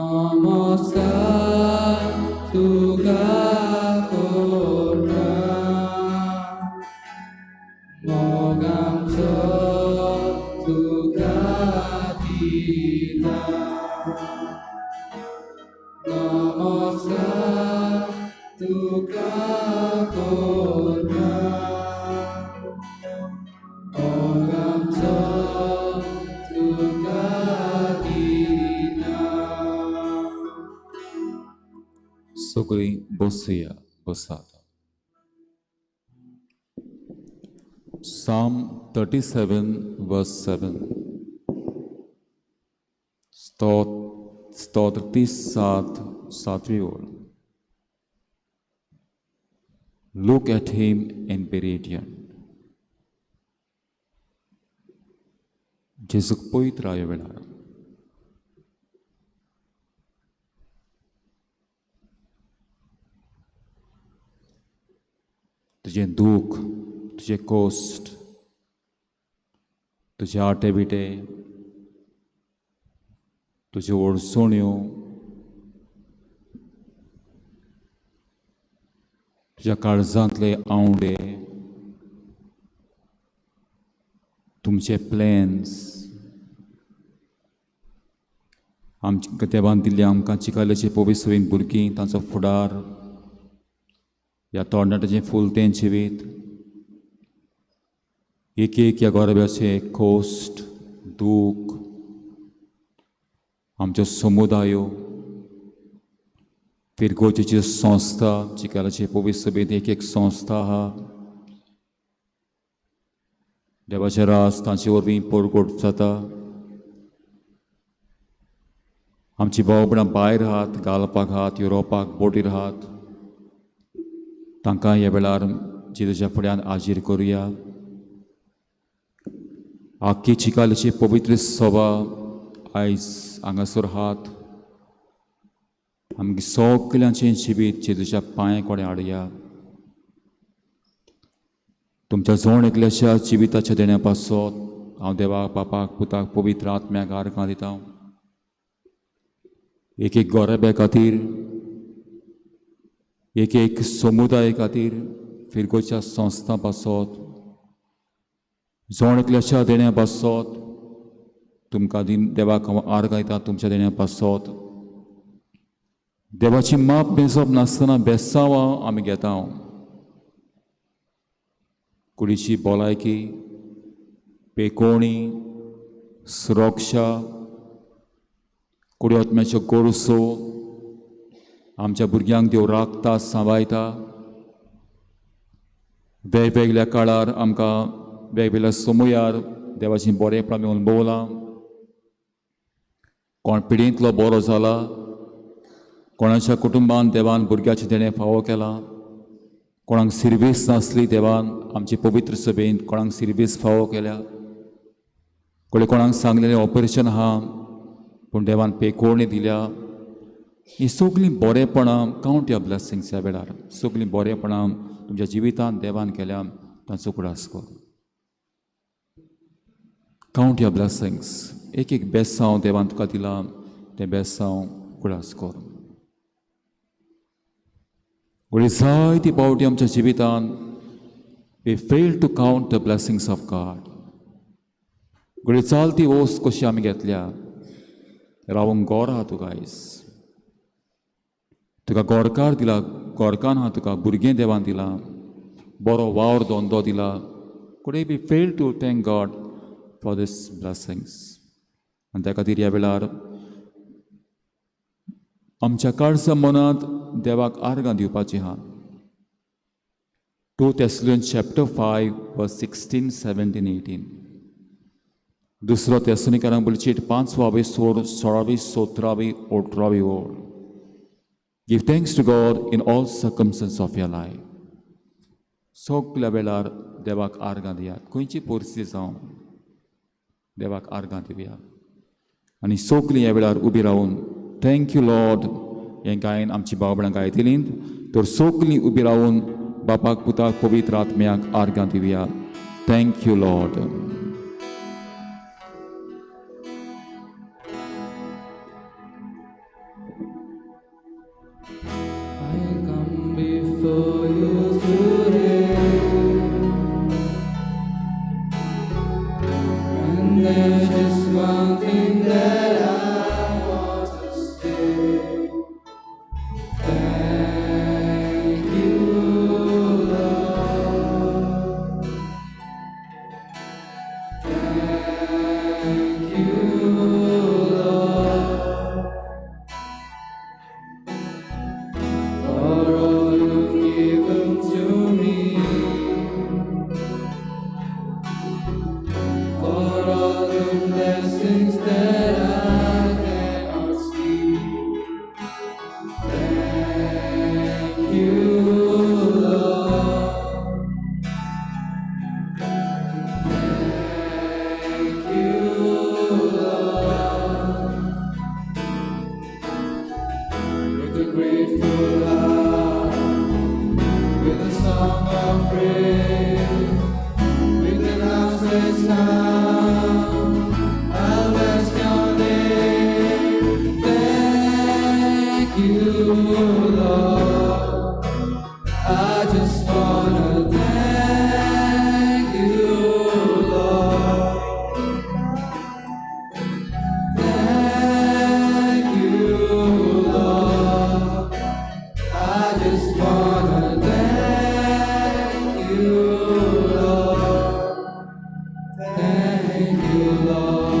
नमस्कार तुका करता, मोग आमचो तुका दिता. नमस्कार तुका करता, मोग आमचो तुका दिता. सगळीं बसया, बसात. Psalm 37 verse 7. स्तोत्र 37, सातवी ओळ. Look at him and be radiant. जेजूक पळयत राव ह्या वेळार. तुजें दूख, तुजें कोश्ट, तुजे आटे बिटे, तुज्यो अडचण्यो, तुज्या काळजांतले आंवडे, तुमचे प्लॅन्स, आमच्या देवान दिल्ली आमकां चिकालेचे पवित्र भुरगीं, तांचो फुडार, ह्या तरणाट्याचें फुलतें जिवीत, एक एक ह्या गोरब्याचें कोश्ट, दूख, आमच्यो समुदायो, फिरगोजेची संस्था, चिकालाचे पवित्र सभेंत एक एक संस्था आहा. देवाचें रास तांचे वरवीं परगट जाता. आमची भाव भयणां भायर आहात, गालपाक आहात, युरोपाक, बोटीर आहात, तांकां ह्या वेळार जेजूच्या फुड्यान हाजीर करुया. आख्खी चिकालीची पवित्र सभा आयज हांगासर आहात. आमगे सगल्यांचें जिवीत जेजूच्या पांया कडेन हाडया. तुमच्या जण एकल्याच्या जिविताच्या देण्या पासत हांव देवाक, बापाक, पुताक, पवित्र आत्म्याक आर्गां दिता. एक एक गोरब्या खातीर, एक एक समुदाय खातीर, फिरगोच्या संस्था पासत, जण एकल्याच्या देण्या पासत तुमकां दिन देवाक हांव आर्गां दिता. तुमच्या देण्या पासत देवाची माप मेजप नासतना बेसांवां आमी घेता. कुडीची भलायकी, पेकोणी, सुरक्षा, कुडी आत्म्याच्यो गरजो, आमच्या भुरग्यांक देव राखता, सांबाळटा. वेगवेगळ्या काळार आमकां वेगवेगळ्या समयार देवाचीं बरेपणां आमी अणभवलां. कोण पिडेंतलो बरो जाला, कोणाच्या कुटुंबान देवान भुरग्याचें देणें फावो केलां, कोणाक सिर्वीस नासली देवान आमचे पवित्र सभेंत कोणाक सिर्वीस फावो केल्या, कोणे कोणाक सांगलेलें ऑपरेशन आहा पूण देवान पेकोवणी दिल्या. हीं सगळीं बरेपणां, कावंट your blessings. ह्या वेळार सगळीं बरेपणां तुमच्या जिवितांत देवान केल्या तांचो उगडास कर. Count your blessings. एक एक बेसांव देवान तुका दिलां तें बेसांव उगडास कर. घडये जायती पावटी आमच्या जिवितांत we fail to count the blessings of God. घडये चालती वस्त कशी आमी घेतल्या. रावंक गोर आहा तुका आयज, तुका गोरकार दिला, गोरकान आहा तुका, भुरगें देवान दिलां, बरो वावर धंदो दिला. घडये we fail to thank God for this blessings. आनी त्या खातीर ह्या वेळार आमच्या काळजा मनांत देवाक आर्गां दिवपाची आहा. 2 Thessalonians chapter 5 verse 16, 17, 18. दुसरो तेसलोनिकारांक बरयल्ली चीट, पांचवावी सोड, 16वी, 17वी, 18वी ओळ. Give thanks to God in all circumstances of your life. सगल्या वेळार देवाक आर्गां दियात. खंयची परिस्थिती जावं, देवाक आर्गां दिवया. आनी सगलीं ह्या वेळार उबी रावन thank you Lord हें गायन आमची भाव भयणां गायतलीं. तर सगलीं उबी रावन बापाक, पुताक, पवित्र आत्म्याक आर्गां दिवया. Thank you Lord. With a grateful heart, with a song of praise, with an outstretched sound, I'll bless your name. Thank you, Lord. I just wanna thank you, Lord. Thank you, Lord. I just wanna thank you, Lord. Thank you, Lord.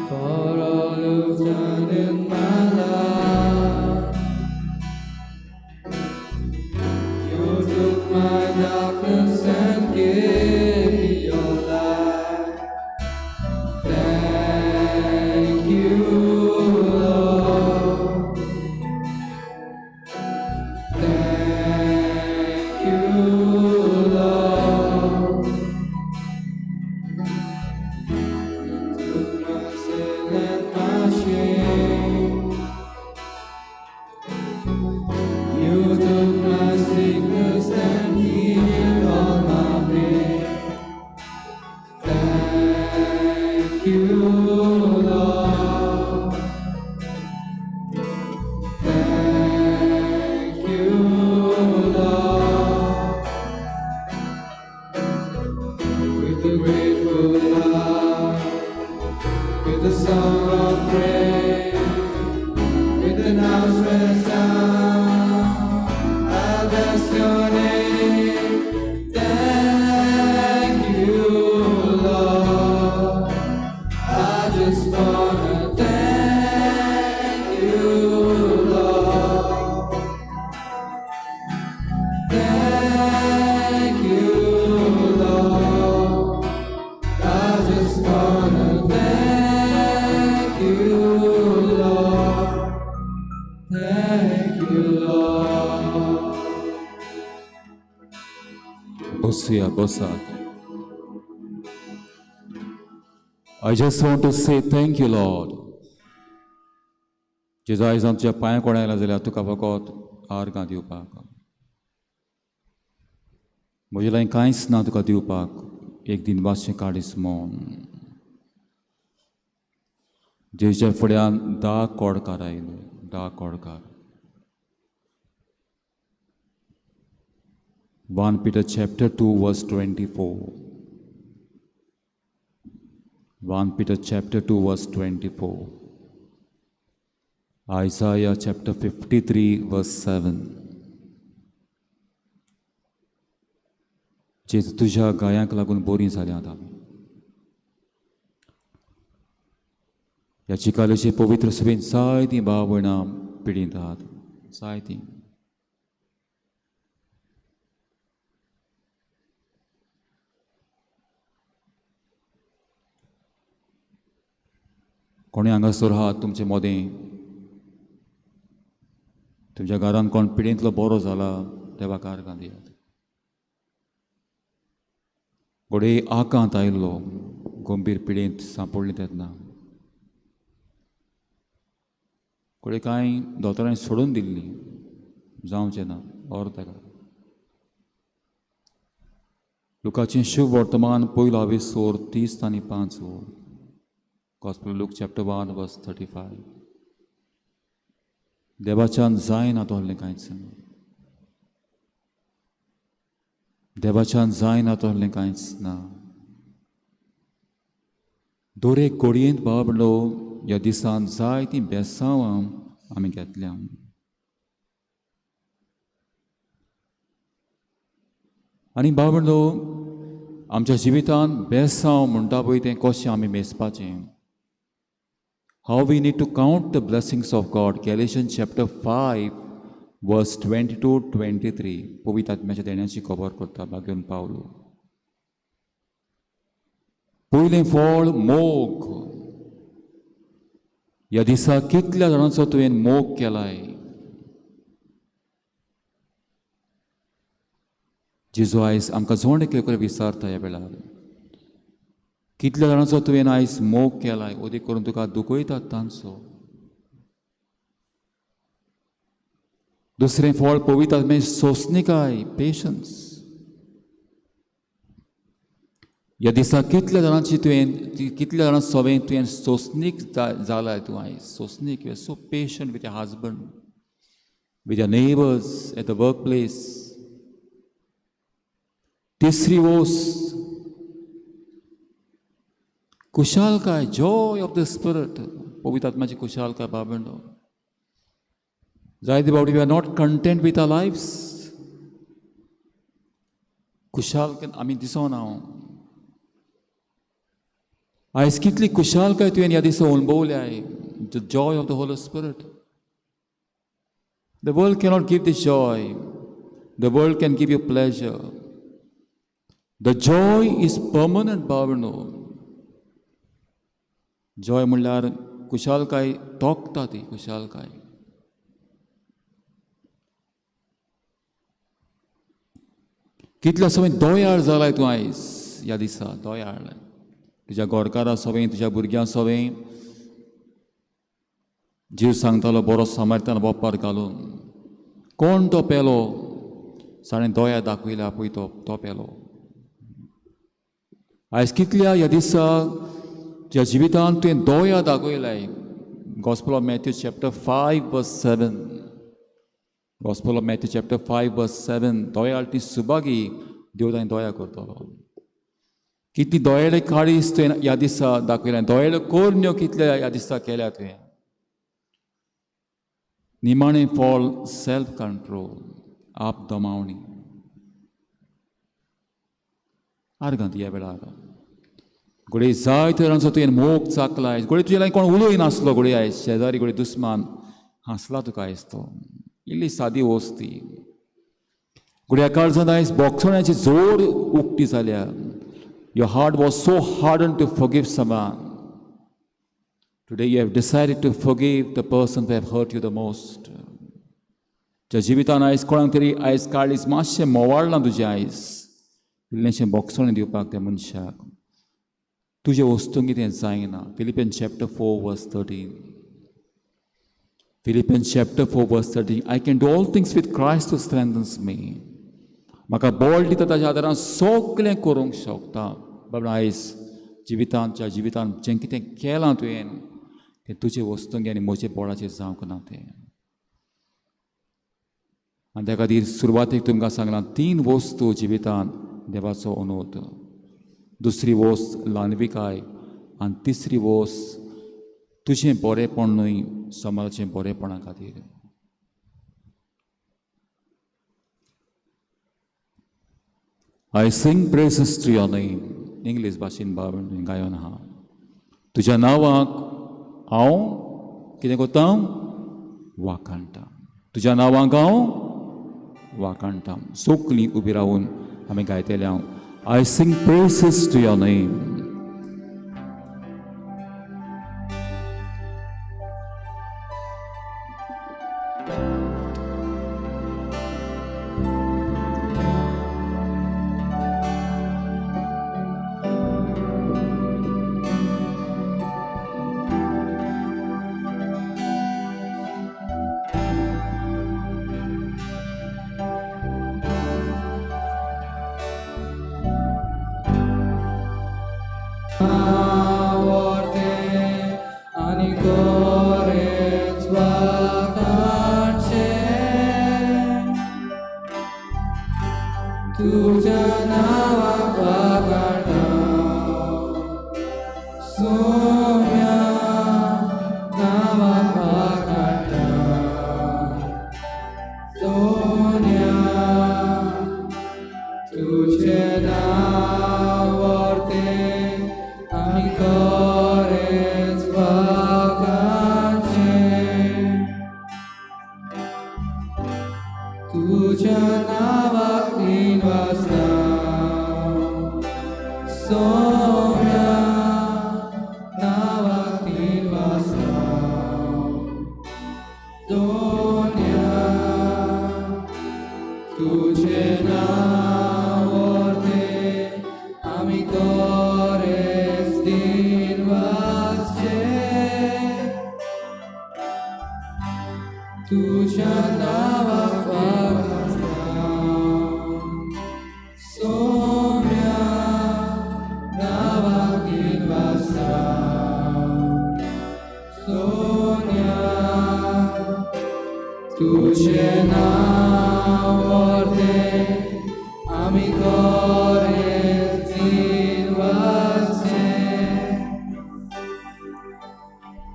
For all you've done in my life. You took my darkness and gave me your light. Thank you, Lord. Thank you, Lord. You took my sin and my shame. You took my sickness and healed all my pain. Thank you, Lord. Thank you, Lord. With a grateful heart, with a song of praise, with an outstretched sound, I'll bless your name. Thank you, Lord. I just wanna thank you, Lord. Thank you, Lord. I just wanna thank you, Lord. Thank you, Lord. बसूया, बसात. I just want to say thank you, Lord. जेजू, आयज आमच्या पांया कोण आयला जाल्यार तुका फकत आर्गां दिवपाक. म्हजे लागीं कांयच ना तुका दिवपाक, एक दिनवासचें काडीस म्हूण. जेजूच्या फुड्यान 10 कोडकार आयले, 10 कोडकार. 1 Peter chapter 2 verse 24. 1 Peter chapter 2 verse 24. Isaiah chapter 53 verse 7. जेजू, तुज्या गायांक लागून बोरीं जाल्यात आमी. ह्या चिकालेचे पवित्र सभेन जायतीं भाव भयणां पिडींत आहात, जायतीं. कोणी हांगासर आहात तुमचे मदें, तुमच्या घरान कोण पिडेंतलो बरो जाला, देवाक आर्गां दियात. घडये आकांत आयिल्लो, गंभीर पिडेंत सांपडली तेन्ना घडये कांय दोतोरांनी सोडून दिल्ली, जावचें ना or ताका. लुकाचें शुभ वर्तमान पयलो आवेसोर 30 आनी 5 वर. Gospel Luke chapter 1 verse 35. देवाच्यान जायना तोहलें कांयच ना. देवाच्यान जायना तोहलें कांयच ना. दर एक घडयेंत बाबडो ह्या दिसान जायतीं बेसांवां आमी घेतल्या. आनी बाबडो, आमच्या जिवितांत बेसांव म्हणटा पळय, तें कशें आमी मेजपाचें? How we need to count the blessings of God. Galatians chapter 5 verse 22 23. पवित्र आत्म्याच्या देण्याची खबर करता भाग्यवंत पावलो. पयलें फळ मोग. ह्या दिसा कितल्या जाणांचो तुवें मोग केलाय? जेजू आयज आमकां जण एकले विचारता ह्या वेळार. कितल्या जाणांचो तुवें आयज मोग केलाय, ओदी करून तुका दुखयतात तांचो. दुसरें फळ पवित्र आत्म्याची सोंसणीकाय, पेशन्स. ह्या दिसा कितल्या जाणांची तुवें, कितल्या जाणां सवें तुवें सोंसणीक जालाय तूं आयज. सोंसणीक, you are so patient with your husband, with your neighbours, at the work place. तिसरी वोस कुशालकाय, जॉय ऑफ the spirit, पवित्र आत्म्याची कुशालकाय. बाबंडो, जायते फावटी we are not content with our lives. कुशालकाय आमी दिसना. आयज कितली कुशालकाय तुवें ह्या दिसा अणभवल्याय, the joy of the Holy Spirit. The world cannot give this joy. The world can give you pleasure. The joy is permanent, भावनो. जॉय म्हणल्यार कुशालकाय तोखता ती कुशालकाय. कितल्या सवय दोयाळ जालाय तूं आयज ह्या दिसा, दोयाळ तुज्या गोरकारा सवय, तुज्या भुरग्यां सवय. जीव सांगतालो बरो समारतान वोपार घालून, कोण तो पेलो, साणें दोया दाखयल्या पळय तो तो पेलो. आयज कितल्या ह्या दिसा तुज्या जिवितांत तुवें दोया दाखयलाय. Gospel of Matthew chapter 5 verse 7, Gospel of Matthew chapter 5 verse 7. दोयाळ ती सुभागी, देव तांणी दोया करतलो. कितली दोयाळे काळीज तुवें ह्या दिसा दाखयल्या, दोयाळे कोरण्यो कितल्या ह्या दिसा केल्या तुवें. निमाणें फॉल सेल्फ कंट्रोल, आप दमावणी. आर्गांत ह्या वेळार घडये जायते जाणांचो तुवें मोग चाकलाय, घडये तुजे लागीं कोण उलय नासलो, घडये आयज शेजारी, घडये दुस्मान हांसला तुका आयज तो. इल्ली सादी वस्ती, घडये काळजांत आयज बोगसण्याची जोड उक्ती जाल्या. Your heart was so hardened to forgive someone. Today you have decided to forgive the person who have hurt you the most. ज्या जिवितान आयज कोणाक तरी आयज काळीज मातशें मोवाळलां तुजें, आयज इल्लेंशें बोगसणें दिवपाक त्या मनशाक तुजें वस्तूंक तें जायना. Philippians chapter 4 verse 13, Philippians chapter 4 verse 13, I can do all things with Christ who strengthens me. म्हाका बळ दिता ताच्या आदारान सगळें करूंक शकता. बाबा आयज जिवितांत, ज्या जिवितांत जें कितें केलां तुवें तें तुजें वस्तूंक आनी म्हजें बळाचेर जावंक ना तें. आनी त्या खातीर सुरवातीक तुमकां सांगलां 3 वस्तू जिवितांत देवाचो अनोद, दुसरी वस्त ल्हानविकाय, आनी तिसरी वस्त तुजें बरेंपण न्हय समाजाचें बरेंपणा खातीर. I sing praises to your name. English भाशेन बाब गायन आहा. तुज्या नांवाक हांव कितें करता, वाखाणटा. तुज्या नांवाक हांव वाखाणटा. सोकली उबी रावन आमी गायतले हांव. I sing praises to your name. तुझ्या नावाक वाखाणटा, सोम्या नावाक वाखाणटा, दोन्या तुझे नांव वर्तें आनी खरेंच वाखाणचें. तुझ्या नावाक दिनवासता, सोम्या नावाक दिनवासता, दोन्या तुझे नांव वर्तें आमी खरेंच तुज्या नांवाक वाखाणच्या, सोम्या नांवाक दिनवासा, सोन्या तुजें नांव व्हरतें आमी कोरेस दिनवासचें.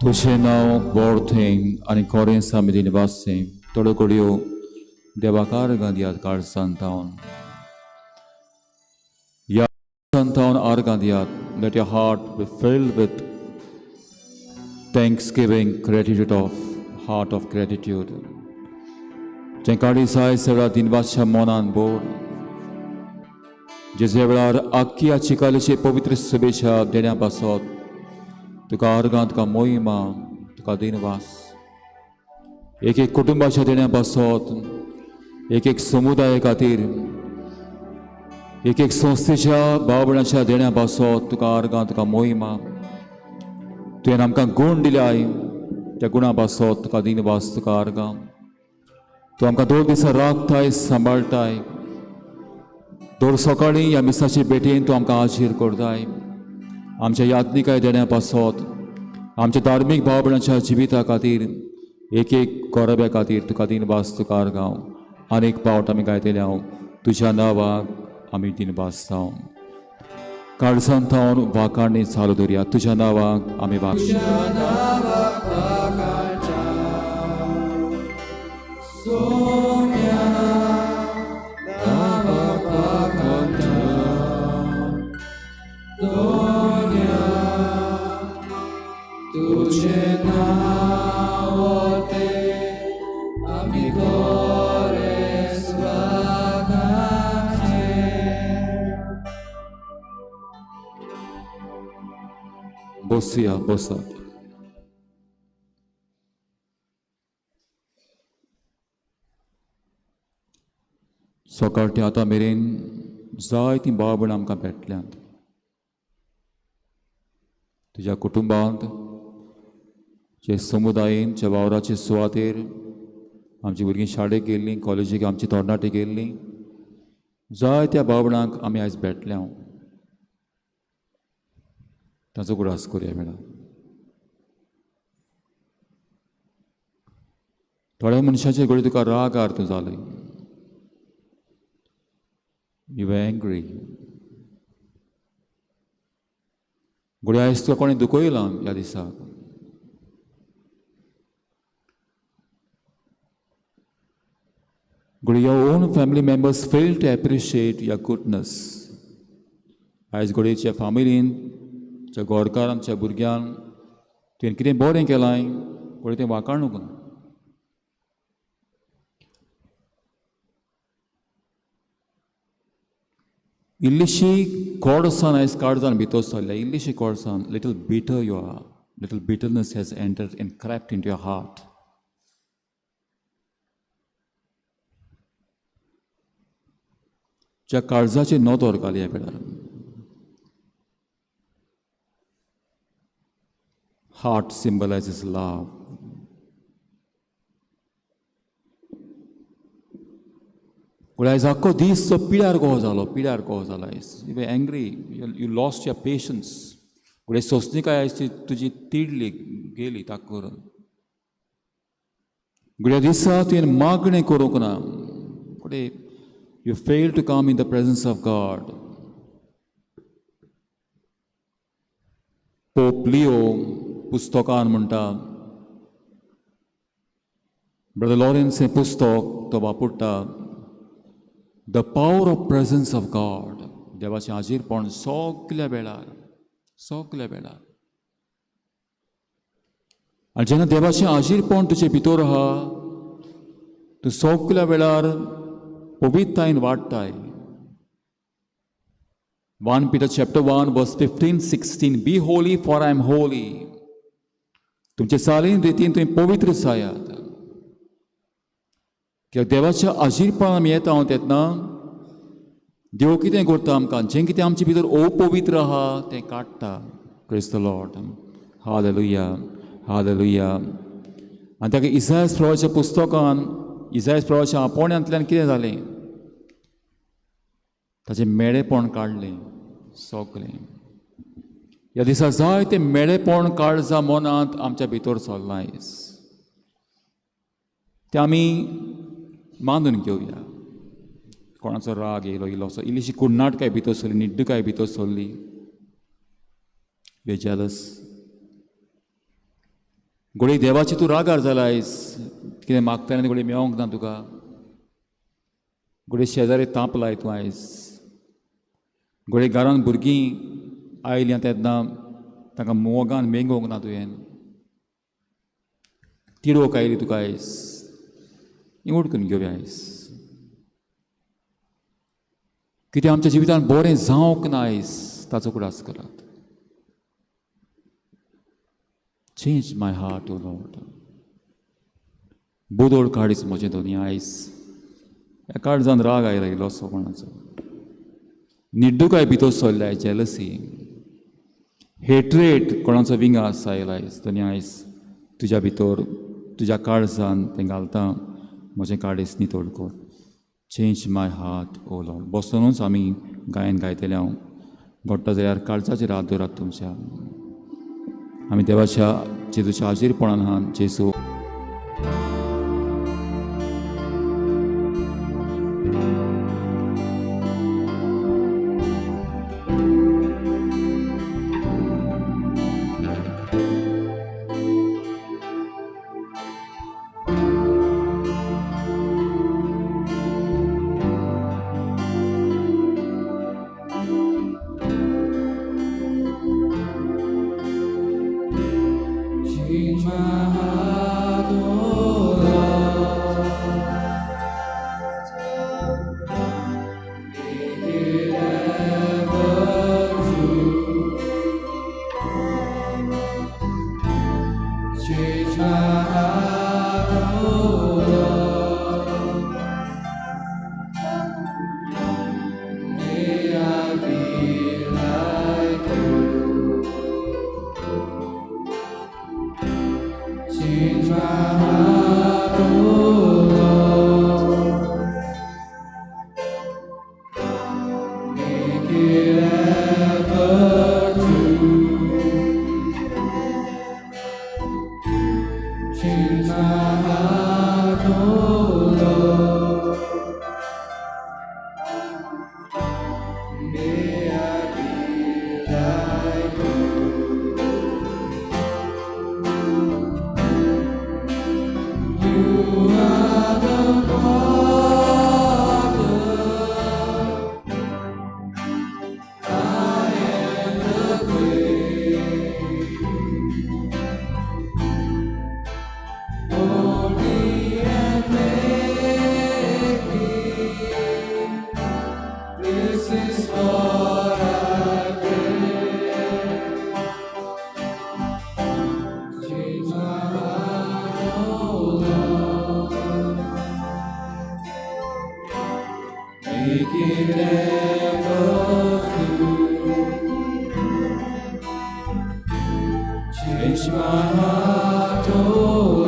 तुजें नांव बोर्थें आनी कोरेंस आमी दिनवासचें. थोड्यो घडयो देवाक आर्गां दियात काळजान थावन, ह्या थावन आर्गां दियात. Let your heart be filled with thanksgiving, gratitude of heart of gratitude. जें काळीज आयज सगळ्या दिनवासच्या मनान बोर, जेजे वेळार आक्की चिकालीचे पवित्र शुभेच्छा देण्या पासत तुका आर्गां, तुका मोहिमा, तुका दिनवास. एक एक कुटुंबाच्या देण्या पासत, एक एक समुदाया खातीर, एक एक संस्थेच्या भाव भयणाच्या देण्या पासत तुका आर्गां, तुका मोहिमा. तुवें आमकां गूण दिल्याय, त्या गुणा पासत तुका दिनवास, तुका आर्गां. तूं आमकां दोन दिसां राखताय, सांबाळटाय. दर सकाळीं ह्या मिसाचे भेटेन तूं आमकां हाजीर करताय. आमच्या यात्निकाय देण्या पासत, आमच्या धार्मीक भाव भयणाच्या जिविता खातीर, एक एक गोरब्या खातीर तुका दिनवास, तुका आर्गां. आनी एक पावट आमी गायतले हांव, तुज्या नांवाक आमी दिनवासता. काळजान थावन वाखाणी चालू दवरया. तुज्या नांवाक आमी वाग तुज्या नांवाक वाखाणच्या, सोम्या नांवाक वाखाणच्या, दोन्या तुजें नांव व्हरतें आमी कोरेस वाखाणचें. बसुया, बसात. सकाळच्या आतां मेरेन जायतीं भाव भयणां आमकां भेटल्यांत. तुज्या कुटुंबांत, जे समुदायेन, ज्या वावराचे सुवातेर आमची भुरगीं शाळेक गेल्लीं, कॉलेजीक आमची तरणाटी गेल्लीं, जायत्या भाव भयणांक आमी आयज भेटल्या. ताचो उगडास करुया वेळा. थोड्या मनशाचे घडये तुका रागार तूं जालें, you angry. घडये आयज तुका कोणें दुखयलां ह्या दिसाक. घडये your own family members fail to appreciate your goodness. आयज घडयेच्या फामिलीन, च्या गोरकारान, च्या भुरग्यान तुवें कितें बरें केलां, घडये तें वाखाणूंक ना. इल्लीशी कोडसाण आयज काळजान भितर सरल्या, इल्लीशी कोडसाण, little bitter you are, little bitterness has entered and crept into your heart. ज्या काळजाचे नदर घाल ह्या वेळार. Heart symbolizes love. पूण आयज आख्खो दीस तो पिड्यार कहो जालो, पिड्यार कहो जालो आयज. You were angry, you lost your patience. घडये सोंसणीकाय आयज ती तुजी तिडली गेली ताक करून. घडये दिसा तुवें मागणें करूंक ना, घडये you fail to come in the presence of God. Pope Leo पुस्तकान म्हणटा, ब्रदर लॉरेन्स हें पुस्तक तो वापरता, the power of presence of God. देवाचें हाजीरपण सगल्या वेळार, सगल्या वेळार. आनी जेन्ना देवाचें हाजीरपण तुजे भितर आहा, तूं सगल्या वेळार पवित्रतायेन वाडटाय. 1 Peter chapter 1 verse 15 16, be holy for I am holy. तुमचे चालीन रितीन तुमी पवित्र जायात. कित्याक देवाच्या आजीरपणान आमी येता हांव तेन्ना देव कितें करता आमकां, जें कितें आमचे भितर अपवित्र आहा तें काडटा. क्रिस्त लॉर्ड, हालेलुया, हालेलुया. आनी ताका इसायस प्रवाच्या पुस्तकान, इसायस प्रवाच्या आपोवण्यांतल्यान कितें जालें, ताचें मेळेपण काडलें सगळें. ह्या दिसा जायतें मेळेपण काळजा मनांत आमच्या भितर चल्लां आयज, तें आमी मानून घेवया. कोणाचो राग येयलो, इल्लोसो इल्लीशी कुर्नाटकाय भितर सरली, निड्डकाय भितर सरली, वे जेलस. घडये देवाची तूं रागार जाला आयज, कितें मागता आनी घडये मेळोंक ना तुका, घडये शेजारी तापलाय तूं आयज, घडये घरान भुरगीं आयलीं तेन्ना तांकां मोगान मेंगोवंक ना तुवें, तिडोवंक आयली तुका आयज, निवड करून घेवया आयज. कितें आमच्या जिवितान बरें जावंक ना आयज ताचो उगडास करात. Change my heart, O Lord. बदल काडीच म्हजें दोनी आयज. ह्या काळजान राग आयला इल्लोसो कोणाचो, निड्डुकाय भितर सरल्या, जेलसी, हेट्रेट कोणाचो विंगास आयला आयज. दोनी आयज तुज्या भितर, तुज्या काळजान तें घालता, म्हजें काळीज नितळ कर. Change my heart, O Lord. बसोनूच आमी गायन गायतले. हांव घडटा जाल्यार काळजाचेर हात दवरात तुमच्या. आमी देवाच्या जेजूच्या हाजीरपणान आहा. जेजू Change my heart, O Lord. Make it ever true. Change my heart, O Lord. May I be like you. Change my heart, O Lord. Make it ever true. Change my heart, O Lord. May I be like you. You are the potter, I am the clay. Mold me and make me. This is what I pray. Change my heart, O Lord. Make it ever true. Change my heart, O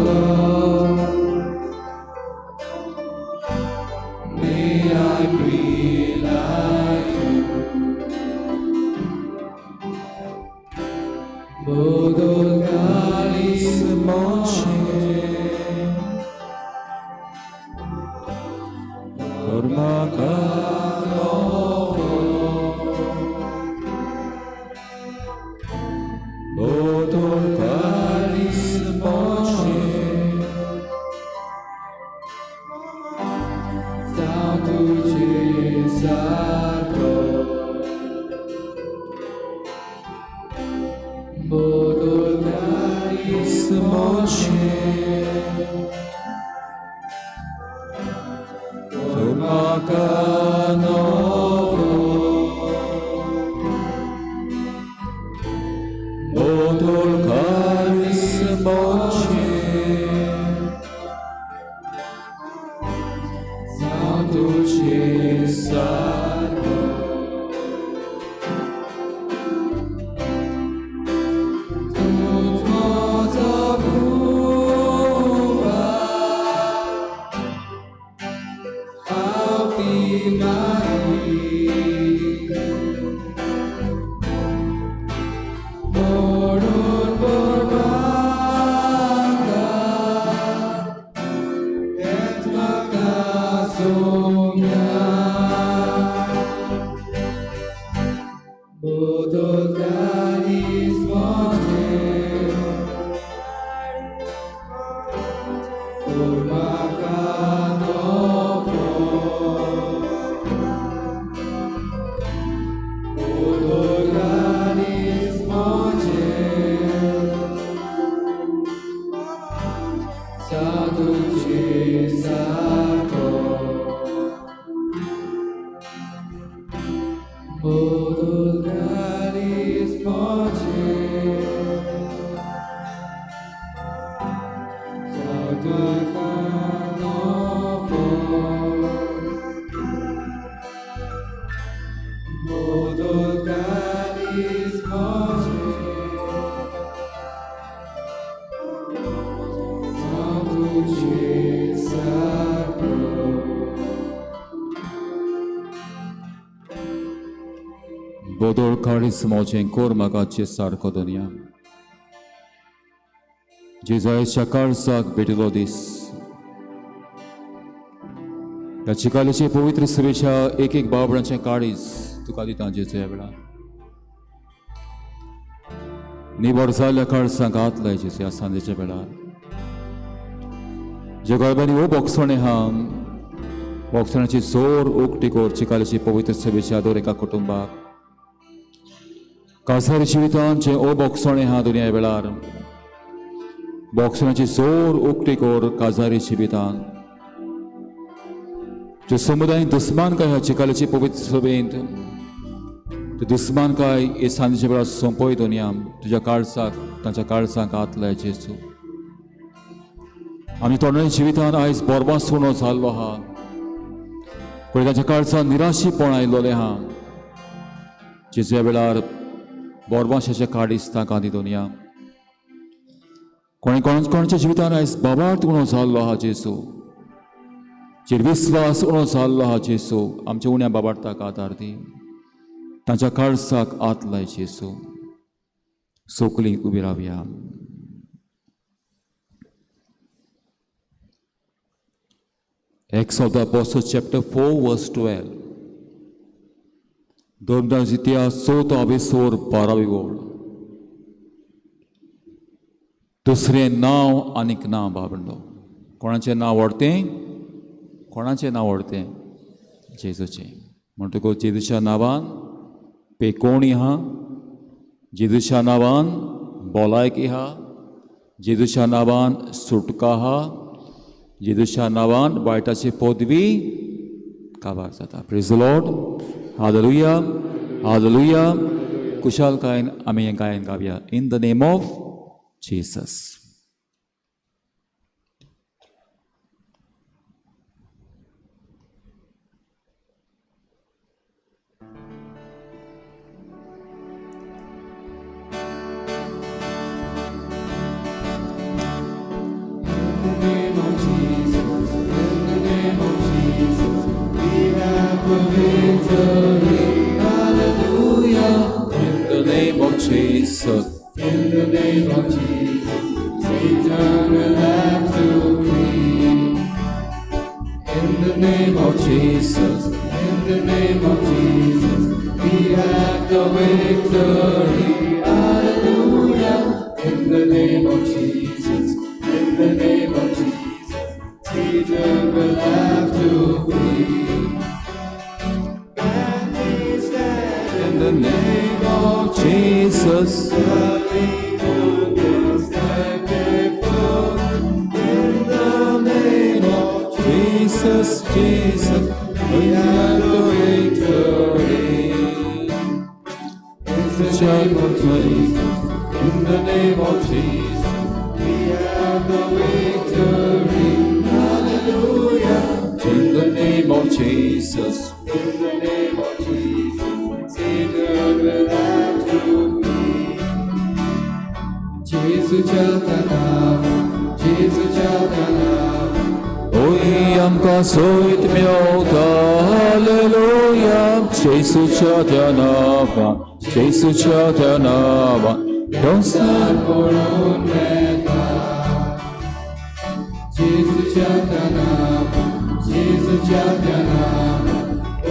Lord. May I be like you. बदल काळीज म्हजें कर म्हाका नवो, बदल काळीज म्हजें जावं तुजे सारको. बदल काळीज म्हजें कर म्हाका नवो, बदल काळीज म्हजें जावं तुजे सारको. तूंच म्हजो म्हजें हांव तुजे सारको. बोदोळ काळीज म्हजें कोर म्हाका सारको दुनिया. जेजायच्या काळजाक भेटिल्लो दीस. ह्या चिकालीचे पवित्र सभेच्या एक एक बाबडांचें काळीज तुका दिता जेजू वेळार. निबर जाल्ल्या काळजांक हात लाय जेजू ह्या सांजेच्या वेळार. जे गरबांनी हो बोगसणें आहा, बोगसण्याची जोर उकती कर चिकालीची पवित्र सभेच्या दर एका कुटुंबाक. कासारी जिवितांत जें ओ बोगसणें आहा दुनिया वेळार, बोगसण्याची जोर उकती कर काजारी जिवितांत. जे समुदाय दुस्मान काय ह्या चिकालीची पवित्र सभेंत, ते दुस्मान काय हे सांजेच्या वेळार सोंपय दुनिया तुज्या काळजाक, तांच्या काळजाक हात लाय जेजू. आमी तोंडाच्या जिवितांत आयज बोरबास उणो जाल्लो आहा, कोणी तांच्या काळजान निराशीपण आयिल्लें आहा. जेजू ह्या वेळार बोरबाशाचें काळीज तांकां दी दुनिया. कोणी कोणाच्या जिवितांत आयज बाबार्थ उणो जाल्लो आहा जेजू, चेर विस्वास उणो जाल्लो आहा जेजू, आमच्या उण्या बाबार्थाक आदार दी, तांच्या काळजाक हात लाय जेजू. सोकली उबी रावया. Acts of the Apostles chapter 4 verse 12. Dharmdas इतिहास चवथो अभिसोर 12वी ओळ. दुसरें नांव आनीक ना बाबंडो. कोणाचें नांव व्हडतें? कोणाचें नांव व्हडतें? जेजूचें. म्हणटकूच जेजूच्या नांवान पेकोणी आहा, जेजूच्या नांवान भलायकी आहा, जेजूच्या नांवान सुटका आहा, जेजूच्या नांवान वायटाची पदवी काबार जाता. Praise the Lord. Hallelujah, hallelujah. कुशालकायेन आमी हें गायन गावया. In the name of Jesus. In the name of Jesus, in the name of Jesus, we have the victory. Hallelujah. In the name of Jesus. In the name of Jesus, Satan will have to flee. In the name of Jesus, in the name of Jesus, we have the victory. Hallelujah. In the name of Jesus, in the name of Jesus, Satan will have to flee. And we stand In the name of Jesus. In the name of Jesus, Jesus, we have the victory. In the name of Jesus, in the name of Jesus, we have the victory. Hallelujah. In the name of Jesus. In the name of Jesus, Satan will have to flee. जेजूच्या नांवान, जेजूच्या नांवान, ओय आमकां सोयत मेवता. Hallelujah. जेजूच्या त्या नांवान, जेजूच्या त्या नांवान संवसार पळोवन वेता. जेजूच्या नांवान, जेजूच्या नांवान,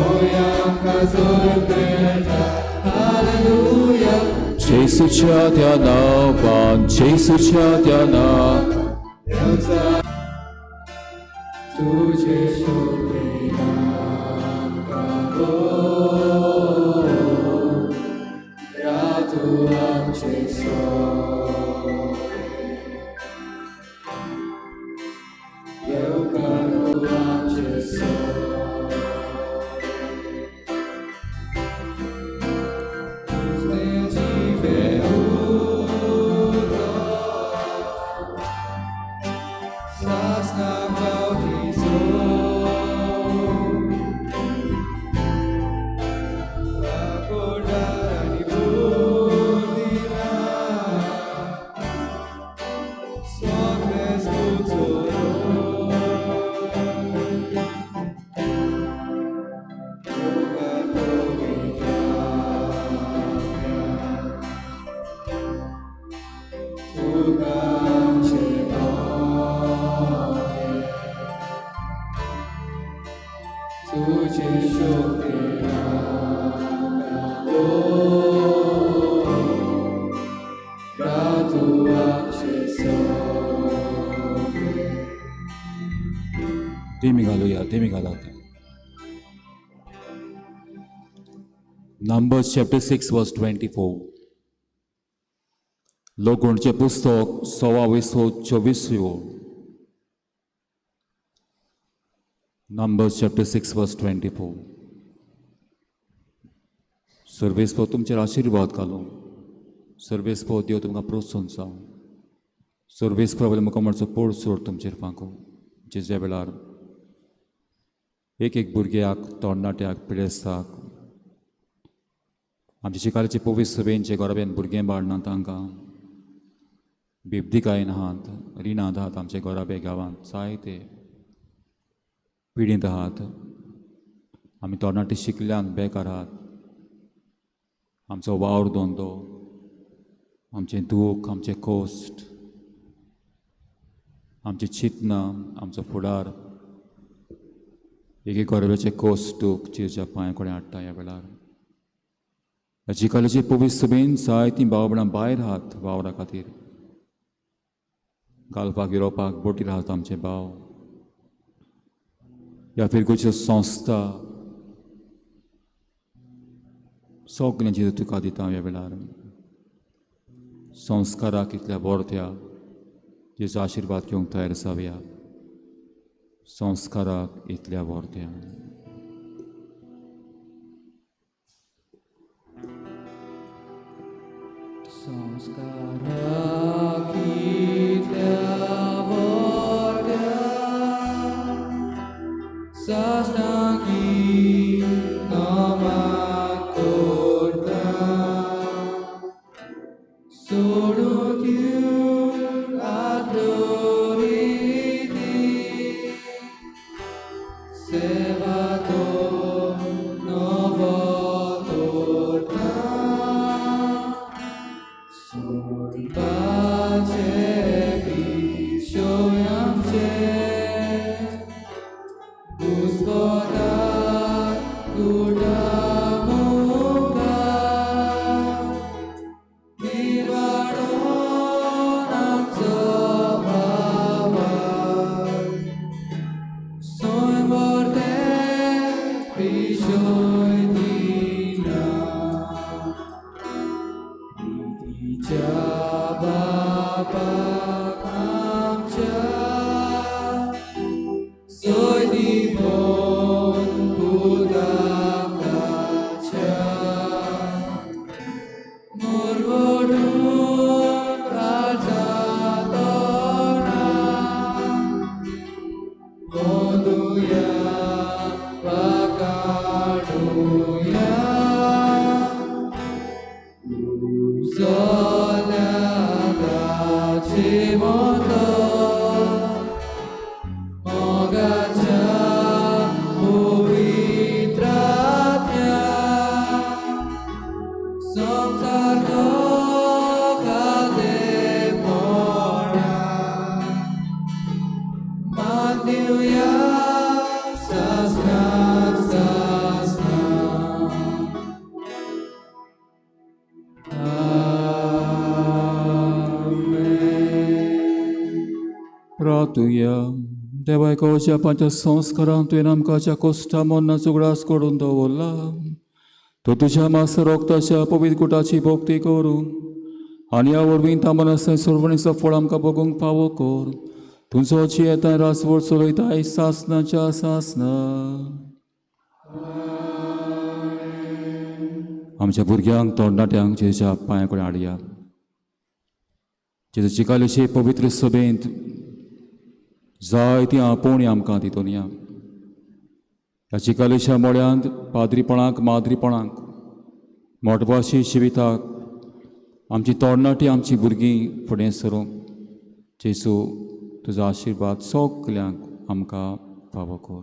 ओय आमकां जैत मेळटा. हालेलुया. जेजूच्या त्या नांवान, जेजूच्या त्या नांवान. तुझे शोभेन आमकां राव तूं आमचे सोयरे. येवकार तूं आमचे सोयरे. तुजें जिवें उदक, सासणा बावतिजो. आपोवणार आनी देमी घालुया, देमी घालात. Numbers chapter 6 verse 24. लोकगुणचें पुस्तक 24 ओळ. Numbers chapter 6 verse 24. सर्वेस्पो तुमचेर आशिर्वाद घालूं. सर्वेस्पो देव तुमकां प्रोत्साहन जावं. सर्वेस्पो मुखामळचो पोड सोड तुमचेर फांकूं. जेज्या वेळार एक एक भुरग्याक, तरणाट्याक, पिडेस्ताक, आमचे शिकाराचे पवित्र सभेन जे घराब्यान भुरगें बाळ ना तांकां, बेबदीकायेन आहात, रिणांत आहात, आमचे घराबे गांवांत जायते पिडींत आहात. आमी तरणाटे शिकल्यान बेकार आहात. आमचो वावर धंदो, आमचें दूख, आमचें कोश्ट, आमचें चिंतनां, आमचो फुडार, एक एक घराब्याचें कोश्ट दूख जेच्या पांया कडेन हाडटा. ह्या वेळार ह्या जिकाल्याचे पवित्र सभेन जायतीं भाव भयणां भायर आहात वावरा खातीर, गाल्फाक, युरोपाक, बोटीर आहात आमचे भाव. ह्या फिरगोच्यो संस्था सगल्यांची तुका दिता. ह्या वेळार संस्काराक इतल्या बोरत्या जेचो आशिर्वाद घेवंक तयार जावया. संस्काराक इतल्या बोरत्या. संस्काराक इतल्या व्हडल्या साश्टांगी नमन करता. सोडून दिवन आदलो रिती, सेवा तो नवो करता. सोडपाचें विशय आमचें, घुस्पतात गुडा मुखार. निर्वाडोन आमचो आवाज, सैम व्हरतें पिशय दिना. प्रितीच्या बापाक आमच्या, सोय दिवन पुताक ताच्या. मुरवटून काळजा तोंडा, गोंदुया वाकाडुया. उजोल्या ताची मोतो, मोगाच्या पवित्र आत्म्या, संवसार खालतेपणा. मान दिवया सासणाक सासणाक. आमेन. प्रार्थुया. देवाय कवच्या पांच्या संस्कारान तुवें आमकां ज्या कोश्टा मरणाचो उगडास करून दवरला, तो तुज्या मास रोगताच्या पवित्र कुटाची भक्ती करून आनी ह्या वरवीं तामनासय सोडवणीचो फळ आमकां भोगूंक फावो कर. तुमचो जियेता रासवळ चलयताय सासनाच्या सासना. आमच्या भुरग्यांक, तरणाट्यांक जेच्या पांया कडेन हाडया. जेजू चिकालेचे पवित्र सभेंत जायतीं आपोवणी आमकां दितोनया. ह्या चिकालेच्या मोळ्यांत पाद्रीपणाक, माद्रीपणाक, मोटवाशी जिविताक आमची तरणाटी, आमची भुरगीं फुडें सरूंक जेजू तुजो आशिर्वाद सगल्यांक आमकां फावो कर.